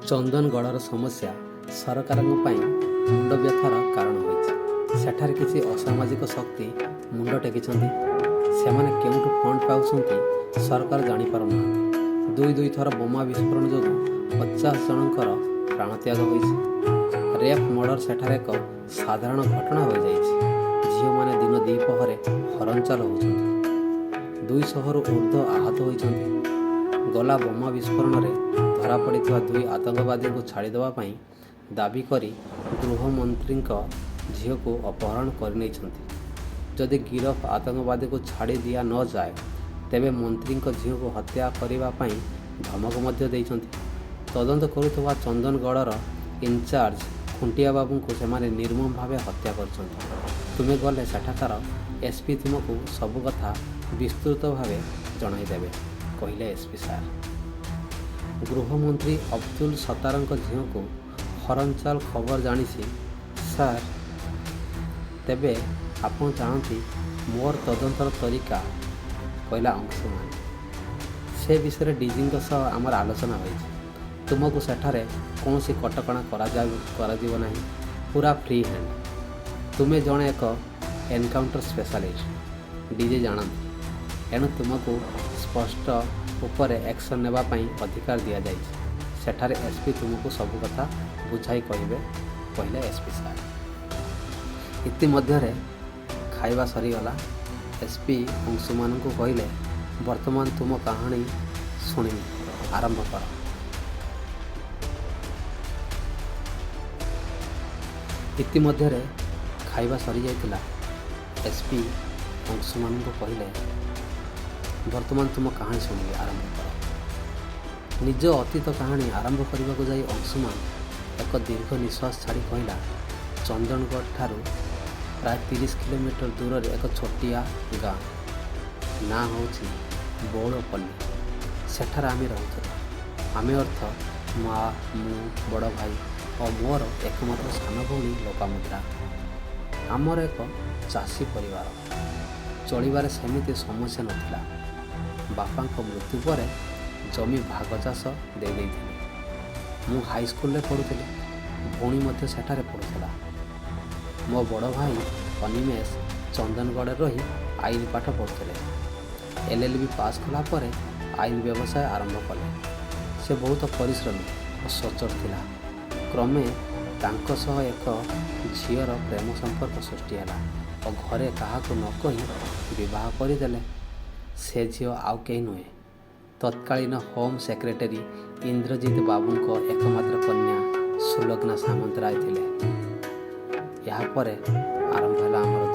ଚନ୍ଦନଗଡ଼ର ସମସ୍ୟା ସରକାରଙ୍କ ପାଇଁ ମୁଣ୍ଡବ୍ୟଥାର କାରଣ ହୋଇଛି। ସେଠାରେ କିଛି ଅସାମାଜିକ ଶକ୍ତି ମୁଣ୍ଡ ଟେକିଛନ୍ତି। ସେମାନେ କେଉଁଠୁ ଫଣ୍ଡ ପାଉଛନ୍ତି ସରକାର ଜାଣିପାରୁନାହାନ୍ତି। ଦୁଇ ଦୁଇ ଥର ବୋମା ବିସ୍ଫୋରଣ ଯୋଗୁଁ 50 ଜଣଙ୍କର ପ୍ରାଣତ୍ୟାଗ ହୋଇଛି। ରେପ୍ ମର୍ଡର ସେଠାରେ ଏକ ସାଧାରଣ ଘଟଣା ହୋଇଯାଇଛି। ଝିଅମାନେ ଦିନ ଦ୍ୱିପହରେ ହରଣଚାଲ ହେଉଛନ୍ତି। 200ରୁ ଊର୍ଦ୍ଧ୍ୱ ଆହତ ହୋଇଛନ୍ତି। ଗଲା ବୋମା ବିସ୍ଫୋରଣରେ ଧରାପଡ଼ିଥିବା ଦୁଇ ଆତଙ୍କବାଦୀଙ୍କୁ ଛାଡ଼ିଦେବା ପାଇଁ ଦାବି କରି ଗୃହମନ୍ତ୍ରୀଙ୍କ ଝିଅକୁ ଅପହରଣ କରିନେଇଛନ୍ତି। ଯଦି ଗିରଫ ଆତଙ୍କବାଦୀକୁ ଛାଡ଼ି ଦିଆ ନ ଯାଏ, ତେବେ ମନ୍ତ୍ରୀଙ୍କ ଝିଅକୁ ହତ୍ୟା କରିବା ପାଇଁ ଧମକ ମଧ୍ୟ ଦେଇଛନ୍ତି। ତଦନ୍ତ କରୁଥିବା ଚନ୍ଦନଗଡ଼ର ଇନ୍ଚାର୍ଜ ଖୁଣ୍ଟିଆବାବୁଙ୍କୁ ସେମାନେ ନିର୍ମମ ଭାବେ ହତ୍ୟା କରିଛନ୍ତି। ତୁମେ ଗଲେ ସେଠାକାର ଏସ୍. ପି. ତୁମକୁ ସବୁ କଥା ବିସ୍ତୃତ ଭାବେ ଜଣାଇଦେବେ, କହିଲେ ଏସ୍. ପି. ସାର୍। ଗୃହମନ୍ତ୍ରୀ ଅବଦୁଲ ସତ୍ତାରଙ୍କ ଝିଅକୁ ହରଣଚାଳ ଖବର ଜାଣିଛି ସାର୍। ତେବେ ଆପଣ ଜାଣନ୍ତି ମୋର ତଦନ୍ତର ତରିକା, କହିଲା ଅଂଶୁମାନ। ସେ ବିଷୟରେ ଡିଜିଙ୍କ ସହ ଆମର ଆଲୋଚନା ହୋଇଛି। ତୁମକୁ ସେଠାରେ କୌଣସି କଟକଣା କରାଯିବ ନାହିଁ। ପୂରା ଫ୍ରି ହ୍ୟାଣ୍ଡ। ତୁମେ ଜଣେ ଏକ ଏନ୍କାଉଣ୍ଟର ସ୍ପେଶାଲିଷ୍ଟ, ଡିଜି ଜାଣନ୍ତି। ଏଣୁ ତୁମକୁ ସ୍ପଟ ଉପରେ ଆକ୍ସନ୍ ନେବା ପାଇଁ ଅଧିକାର ଦିଆଯାଇଛି। ସେଠାରେ ଏସ୍. ପି. ତୁମକୁ ସବୁ କଥା ବୁଝାଇ କହିବେ, କହିଲେ ଏସ୍. ପି. ସାର୍। ଇତିମଧ୍ୟରେ ଖାଇବା ସରିଗଲା। ଏସ୍. ପି. ଅଂଶୁମାନଙ୍କୁ କହିଲେ, ବର୍ତ୍ତମାନ ତୁମ କାହାଣୀ ଶୁଣିବି, ଆରମ୍ଭ କର। ଇତିମଧ୍ୟରେ ଖାଇବା ସରିଯାଇଥିଲା। ଏସ୍. ପି. ଅଂଶୁମାନଙ୍କୁ କହିଲେ, ବର୍ତ୍ତମାନ ତୁମ କାହାଣୀ ଶୁଣିବି, ଆରମ୍ଭ କର। ନିଜ ଅତୀତ କାହାଣୀ ଆରମ୍ଭ କରିବାକୁ ଯାଇ ଅଂଶୁମାନ ଏକ ଦୀର୍ଘ ନିଶ୍ୱାସ ଛାଡ଼ି କହିଲା, ଚନ୍ଦନଗଡ଼ଠାରୁ ପ୍ରାୟ 30 କିଲୋମିଟର ଦୂରରେ ଏକ ଛୋଟିଆ ଗାଁ, ନାଁ ହେଉଛି ବଉଳପଲ୍ଲୀ। ସେଠାରେ ଆମେ ରହୁଥିଲୁ। ଆମେ ଅର୍ଥ ମା, ମୁଁ, ବଡ଼ ଭାଇ ଓ ମୋର ଏକମାତ୍ର ସାନ ଭଉଣୀ ଲୋପାମୁଦ୍ରା। ଆମର ଏକ ଚାଷୀ ପରିବାର। ଚଳିବାରେ ସେମିତି ସମସ୍ୟା ନଥିଲା। ବାପାଙ୍କ ମୃତ୍ୟୁ ପରେ ଜମି ଭାଗଚାଷ ଦେଇ ଦେଇଥିଲେ। ମୁଁ ହାଇସ୍କୁଲରେ ପଢ଼ୁଥିଲି। ଭଉଣୀ ମଧ୍ୟ ସେଠାରେ ପଢ଼ୁଥିଲା। ମୋ ବଡ଼ ଭାଇ ଅନିମେଷ ଚନ୍ଦନଗଡ଼ରେ ରହି ଆଇନ ପାଠ ପଢ଼ୁଥିଲେ। ଏଲ୍. ଏଲ୍. ବି. ପାସ୍ କଲା ପରେ ଆଇନ ବ୍ୟବସାୟ ଆରମ୍ଭ କଲେ। ସେ ବହୁତ ପରିଶ୍ରମୀ ଓ ସଚ୍ଚୋଟ ଥିଲା। କ୍ରମେ ତାଙ୍କ ସହ ଏକ ଝିଅର ପ୍ରେମ ସମ୍ପର୍କ ସୃଷ୍ଟି ହେଲା ଓ ଘରେ କାହାକୁ ନ କହି ବିବାହ କରିଦେଲେ। ସେ ଝିଅ ଆଉ କେହି ନୁହେଁ, ତତ୍କାଳୀନ ହୋମ୍ ସେକ୍ରେଟେରୀ ଇନ୍ଦ୍ରଜିତ ବାବୁଙ୍କ ଏକମାତ୍ର କନ୍ୟା ସୁଲଗ୍ନା ସାମନ୍ତରାୟ ଥିଲେ। ଏହାପରେ ଆରମ୍ଭ ହେଲା ଆମର